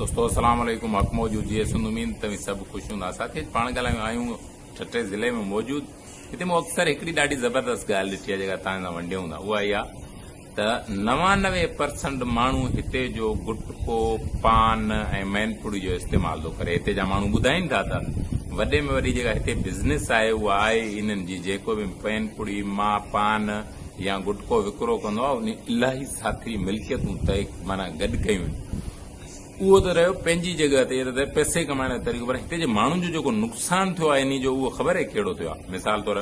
دوستو السلام عليڪم حق موجود جي سنڌ اميد توهين سڀ خوش هوندا ساٿي اڄ پاڻ ڳالهايون آهيون ٺٽي ضلعي ۾ موجود هتي مون اڪثر هڪڙي ڏاڍي زبردست ڳالهه ڏٺي آهي جيڪا توهان سان ونڊيون هوندا اها اها ته 99 پرسنٽ ماڻهو هتي جو گٽڪو پان ۽ مين پڙي جو استعمال ٿو ڪري هتي جا ماڻهو ٻڌائين ٿا ته وڏي ۾ وڏي جيڪا هتي بزنس آهي اها آهي انهن جي جيڪو به پين پڙي مان پان يا گٽڪو وڪرو ڪندو آهي انهي الاهي ساٿري ملڪيتون طئي معنيٰ گڏ ڪيون آهن. اهو ته رهيو پنهنجي جڳهه تي ته پئسي ڪمائڻ جو طريقو پر هتي جي ماڻهن جو جيڪو نقصان ٿيو آهي انهي جو اهو خبر آهي ڪهڙو ٿيو آهي مثال طور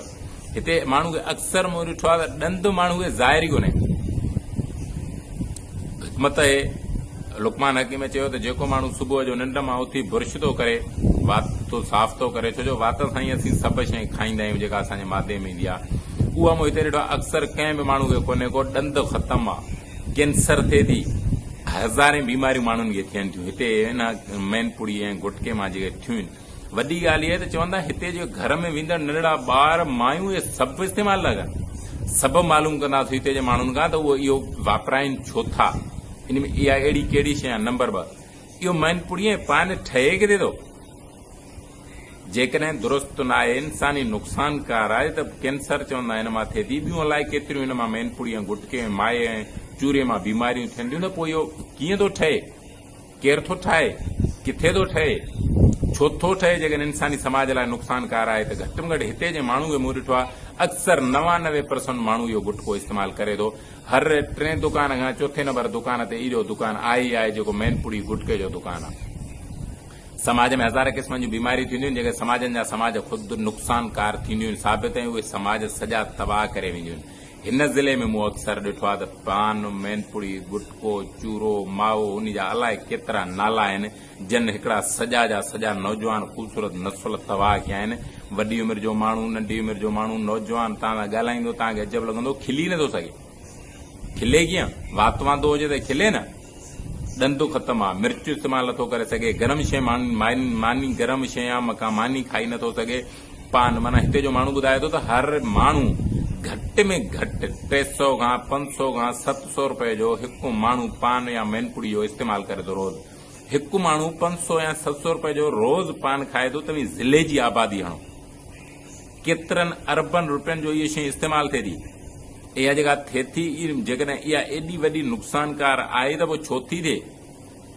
هتي ماڻهو کي اڪثر مون ڏٺو آهي ته ڏند ماڻهو کي ظاهر ئي ڪونهي حڪمت اهي لقمان حڪيم چيو ته جيڪو ماڻهو صبح جو ننڊ مان اٿي برش ٿو ڪري وات ٿو صاف ٿو ڪري ڇو جو وات سان ئي اسين سڀ شيء کائيندا آهيون جيڪا اسان جي معدي ۾ ايندي آهي اها مون هتي ڏٺو آهي اڪثر ڪنهن به ماڻهو کي ڪونهي ڪو ڏند ختم آهي ڪينسر ٿئي ٿي هزارين بيماريون ماڻهن کي ٿين ٿيون هتي ان مين پڙي ۽ گٽڪي مان جيڪي ٿيون آهن وڏي ڳالهه اها آهي ته چون ٿا هتي جي گهر ۾ ويندڙ ننڍڙا ٻار مايون اهي سڀ استعمال ٿا ڪن سڀ معلوم ڪنداسين هتي جي ماڻهن کان ته اهي اهو واپرائين ڇو ٿا ان ۾ اها اهڙي ڪهڙي شيء آهي نمبر 2 اهو مين پڙي ۽ پان ٺهي ڪٿي ٿو جيڪڏهن درست ناهي انساني نقصانڪار آهي ته ڪينسر چوندا هن مان ٿئي ٿي ٻيون الائي ڪيتريون هن مان مين پڙي ۽ گٽڪي ۽ مائي ۽ چوري مان بيماريون ٿين ٿيون ته پوء اهو ڪيئن ٿو ٺهي ڪير ٿو ٺاهي ڪٿي ٿو ٺهي ڇو ٿو ٺهي جيڪڏهن انساني سماج لاء نقصانڪار آهي ته گهٽ ۾ گهٽ هتي جي ماڻهو کي مون ڏٺو آهي اڪثر 99 پرسنٽ ماڻهو اهو گٽڪو استعمال ڪري ٿو هر ٽئين دڪان کان چوٿين نمبر دڪان تي اهڙو دڪان آهي ئي آهي جيڪو مين پڙي گٽڪي جو دڪان آهي. سماج ۾ هزارين قسمن جون بيماريون ٿينديون آهن، جيڪي سماجن جا سماج خود نقصانڪار ٿينديون آهن ثابت ۽ اهي سماج سڄا تباهه ڪري وينديون آهن. هن ضلعي ۾ مون اڪثر ڏٺو آهي ته پان، مينپڙي، گٽڪو، چورو، مائو انهي جا الائي ڪيترا نالا آهن، جن هڪڙا سڄا جا سڄا نوجوان خوبصورت نسل تباهه ڪيا آهن. وڏي عمر جو ماڻهو، ننڍي عمر جو ماڻهو، نوجوان توهان سان ڳالهائيندو توهان کي عجب لڳندو، کلي نٿو سگهي. کلي ڪيئن؟ وات واندو هجي ته کلي نه. ڏند ختم آ، مرچ استعمال نٿو ڪري سگهي، گرم شيء ماني گرم شيء آ مڪان ماني کائي نٿو سگهي، پان معنيٰ هتي جو ماڻهو ٻڌائي ٿو ته هر ماڻهو گهٽ ۾ گهٽ 300 کان 500 کان 700 رپئي جو هڪ ماڻهو پان يا مينپڙي جو استعمال ڪري ٿو روز هڪ ماڻهو 500 يا 700 رپئي جو روز پان کائي ٿو توهين ضلعي جي آبادي هڻو. ڪيترن اربن روپين جو اهي شيء استعمال ٿئي ٿي. اها جيڪا ٿئي ٿي جيڪڏهن اها ايڏي وڏي نقصانڪار آهي ته پوء ڇو ٿي ٿئي؟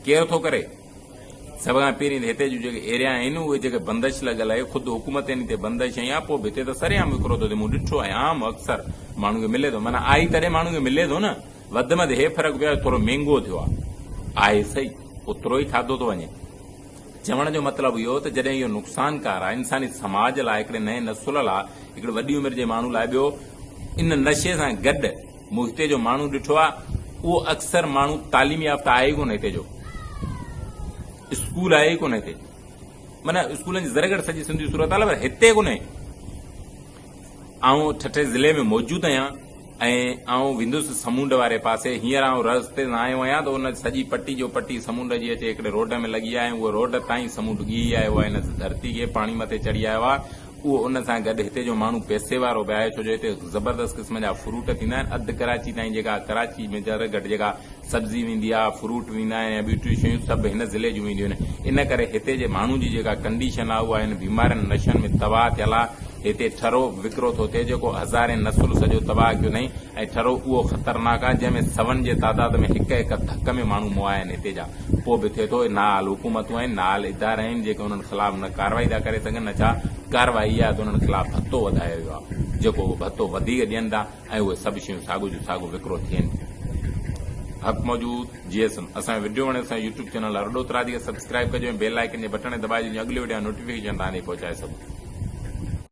ڪير ٿو ڪري؟ سڀ کان پهرين ته هتي جون جيڪي ايريا آهن اهي جيڪي بندش لڳل آهي خود حڪومت ان تي بندش هنئي آهي پوء به هتي ته سرعام وڪرو ٿو ٿئي مون ڏٺو آهي عام اڪثر ماڻهن کي ملي ٿو معنيٰ آهي تڏهن ماڻهن کي ملي ٿو نه وڌ ۾ وڌ هي فرق پيو آهي ٿورو مهنگو ٿيو آهي آهي صحيح اوترو ئي کاڌو ٿو وڃي. چوڻ جو مطلب اهو ته جڏهن اهو نقصانڪار آهي انساني سماج لاء هڪڙي نئين نسل لاء هڪڙي وڏي عمر جي ماڻهو لاء ٻيو ان نشي سان گڏ مون هتي جو ماڻهو ڏٺو آهي اهو اڪثر ماڻهو تعليم يافته آهي ئي ڪونه هتي جو اسڪول آهي ئي ڪونه هتي معنيٰ اسڪولن جي ذري گهٽ سڄي سنڌ جي صورت حال پر هتي ڪونهي آئون ٺٽي ضلعي ۾ موجود آهيان ۽ آئون ويندس سمونڊ واري پاسي. هينئر آئون رستي تان آيو آهيان ته ان سڄي پٽي جو پٽي سمونڊ جي اچي هڪڙي روڊ ۾ لڳي آهي ۽ اهو روڊ تائين سمونڊ ڳهي آيو آهي. هن ڌرتي کي پاڻي مٿي چڙهي آيو آهي. اهو ان سان گڏ هتي جو ماڻهو پئسي وارو به آهي ڇو جو هتي زبردست قسم جا فروٽ ٿيندا آهن. اڌ ڪراچي تائين جيڪا ڪراچي ۾ ذري گهٽ جيڪا سبزي ويندي آهي، فروٽ ويندا آهن يا ٻيون ٽيون شيون سڀ هن ضلعي جون وينديون آهن. ان ڪري هتي جي ماڻهو جي جيڪا ڪنڊيشن آهي اها هن بيمارين نشن ۾ تباهه ٿيل آهي. هتي ٺرو وڪرو ٿو ٿئي جيڪو هزارين نسل سڄو تباهه ڪيو اٿئين ۽ ٺرو اهو خطرناڪ آهي جنهن ۾ سون جي تعداد ۾ هڪ هڪ ڌڪ ۾ ماڻهو مئا آهن هتي جا پوء به ٿئي ٿو اهي نااهل حڪومتون آهن نااهل ادارا آهن جيڪي انهن خلاف نه ڪارروائي ٿا ڪري سگهن نه ڇا ڪارروائي اها ته انهن خلاف ڀتو وڌايو ويو آهي جيڪو اهو ڀتو وڌيڪ ڏين ٿا ۽ اهي سڀ شيون ساڳو جو ساڳو وڪرو ٿين ٿيون. حق موجود جي ايس ايم اسان جو وڊيو وڻي اسان جو يوٽيوب چينل ارڏو تراجي کي سبسڪرائيب ڪجو ۽ بيل آئيڪن جي بٽڻ کي دٻائجو جيئن اڳلي وڊيو جا نوٽيفڪيشن توهان تائين پهچائي سگهون.